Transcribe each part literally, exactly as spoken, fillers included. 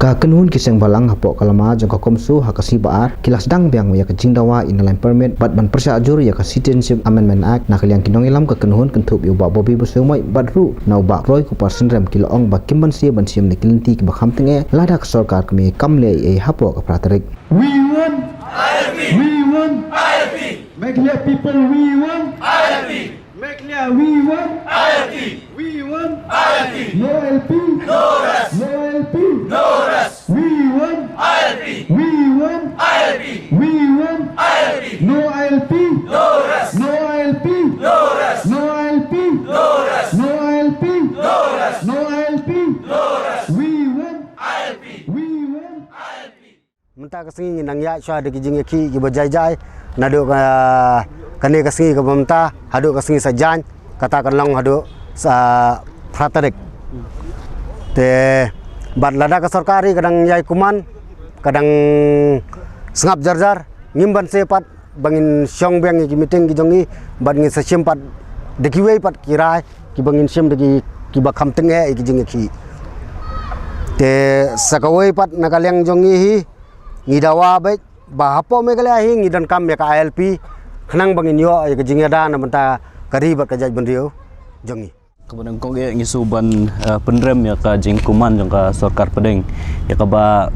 Ka kynhun ki seng bhalang hapoh ka lama jong ka CoMSO ha ka sngi Ba-ar ki la sdang biang ïa ka jingdawa ïa ka Land Permit bad ban pyrshah jur ïa ka Citizenship Amendment Act. Na ka liang ki nongïalam ka kynhun kynthup ïa u Bah Bobby Basaiawmoit bad ruh na u Bah Roy Kupar Synrem ki la ong ba kim banse ban shim na ki lynti kiba kham tyngeh lada ka sorkar kmie kam leh ei ei hapoh ka phra tarik. We want ILP. We want ILP. Meghalaya people, we want ILP. Meghalaya, we want ILP. We want ILP. No ILP. No rest. No ILP. No rest. We want ILP. We want ILP. We want ILP. No ILP. No rest. No ILP. No rest. No ILP. No rest. No ILP. No rest. No ILP. No rest. We want ILP. We want ILP. Mynta ka sngi ngi nang ïaid shuwa da ki jingïakhih kiba jai jai naduh ka, kane ka sngi kaba mynta haduh ka sngi Saitjaiñ, kata kan long haduh sa phra tarik. Te bad lada ka sorkar ka dang ïai kuman, ka dang sngap jar jar, ngim banse pat ba ngin shong biang ïa ki meeting ki jong ngi bad ngin sa shim pat da kiwei pat ki rai kiba ngin shim da ki, kiba kham tyngeh ïa ki jingïakhih. Te sa kawei pat na ka liang jong ngi hi, ngi dawa beit ba hapoh Meghalaya hi ngi donkam ïa ka ILP khnang ba ngin ïoh ïa ka jingïada na bynta ka ri bad ka jaitbynriew jong ngi. Kaba nyngkong eh ngi shu ban, eh, pynrem ïa ka jingkuman jong ka sorkar pdeng ïa kaba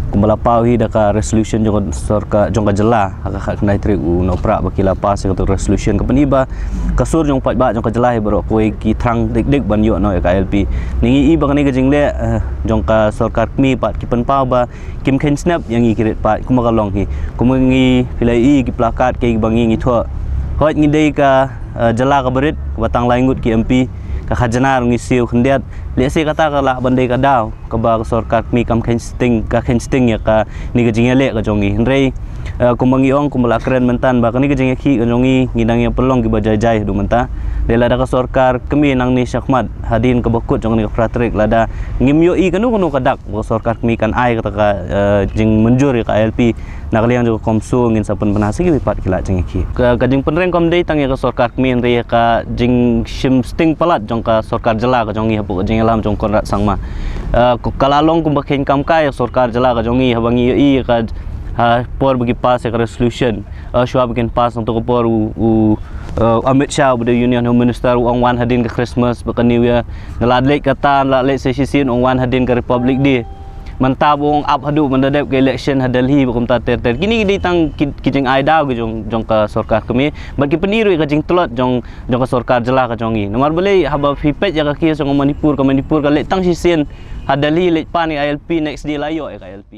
kumba la paw hi da ka resolution jong ka sorkar jong ka jylla ha ka khatkhyndai tarik u Nohprah ba ki la pass ïa ka resolution ka pyni ba ka sur jong paidbah jong ka jylla hi baroh kawei ki thrang dik dik ban ïoh noh ïa ka ILP. Ngi i ba kane ka jingleh, eh, jong ka sorkar kmie pat ki pynpaw ba kim kheiñ snep ïa ngi ki rit paid kumba ka long hi. Kumba ngi phi la i ki plakat kiba ngi ngi thoh. Hooid ngi dei ka, eh, jylla kaba rit kaba tang lai ngut ki MP, ka khajna ruh ngi siew khyndiat. Lehse kata ka lah ban dei ka daw kaba ka sorkar kmie kam kheiñ sting, ka kheiñ sting ïa kane ka jingïaleh ka jong ngi. Hynrei, eh, kumba ngi ong kumba la kren mynta ba kane ka jingïakhih ka jong ngi ngi dang ïa pynlong kiba jai jai haduh mynta. Dei lada ka sorkar kmie nangne shakhmat hadien kaba kut jong kane ka phra tarik lada ngim ïohi kano kano ka dak ba ka sorkar kmie kan ai kata ka, eh, jingmynjur ïa ka ILP, na ka liang jong ka CoMSO ngin sa pynbna sa kiwei pat ki lad jingïakhih. Ka, ka jingpynrem kam dei tang ïa ka sorkar kmie hynrei ïa ka jingshim sting palat jong ka sorkar jylla ka jong ngi hapoh ka jingïalam jong Conrad Sangma. Eh, ka, ka la long kumba kheiñ kam kai ïa ka sorkar jylla ka jong ngi haba ngi ïohi ïa ka, ha por ba ki pass ïa ka resolution. Eh, shuwa ba kin pass nangta ka por u, u, eh, Amit Shah uba dei Union Home Minister u ong wan hadien ka Christmas bad ka New Year. Nga la leit kata, nga la leit sa shisien u ong wan hadien ka Republic Day. Mynta ba u ong ap haduh mynta dep ka election ha Delhi bad kumta ter ter. Kine ki dei tang ki, ki jingai daw ki jong, jong ka sorkar kmie. Bad ki pyni ruh ïa ka jingtlot jong, jong ka sorkar jylla ka jong ngi. Namar balei haba phi peit ïa ka case jong ka Manipur, ka Manipur ka leit tang shisien ha Delhi leit pan ïa ka ILP, next day la ïoh ïa ka ILP.